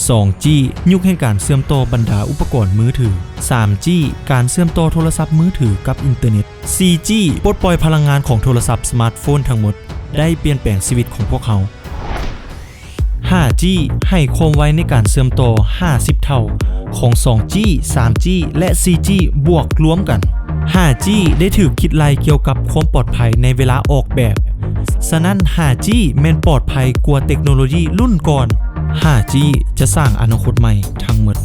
ສອງຈີ ຍຸກແຫ່ງການເຊື່ອມຕໍ່ບັນດາອຸປະກອນມືຖື. ສາມຈີ ການເຊື່ອມຕໍ່ໂທລະສັບມືຖືກັບອິນເຕີເນັດ. ສີ່ຈີ ປົດປ່ອຍພະລັງງານຂອງໂທລະສັບສະມາດໂຟນທັງໝົດ ໄດ້ປ່ຽນແປງຊີວິດຂອງພວກເຮົາ. ຫ້າຈີ ໃຫ້ຄວາມໄວໃນການເຊື່ອມຕໍ່ຫ້າສິບເທົ່າຂອງສອງຈີ ສາມຈີ ແລະ ສີ່ຈີ ບວກລວມກັນ. ຫ້າຈີ ໄດ້ຖືກຄິດໄລ່ກ່ຽວກັບຄວາມປອດໄພໃນເວລາອອກແບບ. ສະນັ້ນ ຫ້າຈີ ແມ່ນປອດໄພກວ່າເຕັກໂນໂລຢີລຸ້ນກ່ອນ. ຫ້າຈີ ຈະສ້າງອະນາຄົດໃໝ່ທັງໝົດ.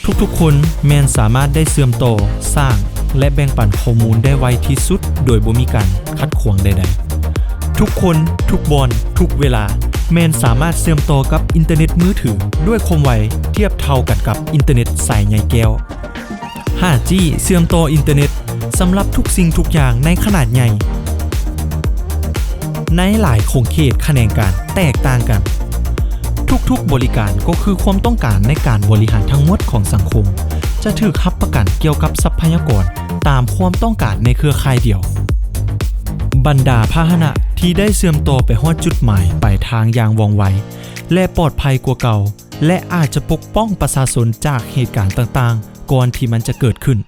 ທຸກໆຄົນແມ່ນສາມາດໄດ້ເຊື່ອມຕໍ່, ສ້າງ ແລະ ແບ່ງປັນຂໍ້ມູນໄດ້ໄວທີ່ສຸດໂດຍບໍ່ມີການຂັດຂວາງໃດໆ. ທຸກຄົນ, ທຸກບ່ອນ, ທຸກເວລາ ແມ່ນສາມາດເຊື່ອມຕໍ່ກັບອິນເຕີເນັດມືຖືດ້ວຍຄວາມໄວທຽບເທົ່າກັນກັບອິນເຕີເນັດສາຍໃຍແກ້ວ. ຫ້າຈີ ເຊື່ອມຕໍ່ອິນເຕີເນັດສຳລັບທຸກສິ່ງທຸກຢ່າງໃນຂະໜາດໃຫຍ່ ໃນຫຼາຍຂົງເຂດຂະແໜງການແຕກຕ່າງກັນ. ທຸກໆບໍລິການກໍຄືຄວາມຕ້ອງການໃນການບໍລິຫານທັງໝົດຂອງສັງຄົມ ຈະຖືກຮັບປະກັນກ່ຽວກັບຊັບພະຍາກອນຕາມຄວາມຕ້ອງການໃນເຄືອຂ່າຍດຽວ. ບັນດາພາຫະນະທີ່ໄດ້ເຊື່ອມຕໍ່ໄປຮອດຈຸດໝາຍປາຍທາງຢ່າງວ່ອງໄວ ແລະ ປອດໄພກວ່າເກົ່າ ແລະ ອາດຈະປົກປ້ອງປະຊາຊົນຈາກເຫດການຕ່າງໆ ກ່ອນທີ່ມັນຈະເກີດຂຶ້ນ.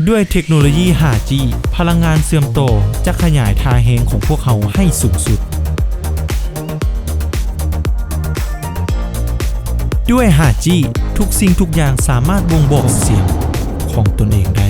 ດ້ວຍເທັກໂນໂລຢີຫ້າຈີ ພະລັງງານເຊື່ອມຕໍ່ຈະຂະຫຍາຍທ່າແຮງຂອງພວກເຮົາໃຫ້ສູງສຸດ. ດ້ວຍຫ້າຈີ ທຸກສິ່ງທຸກຢ່າງສາມາດບົ່ງບອກສຽງຂອງຕົນເອງໄດ້.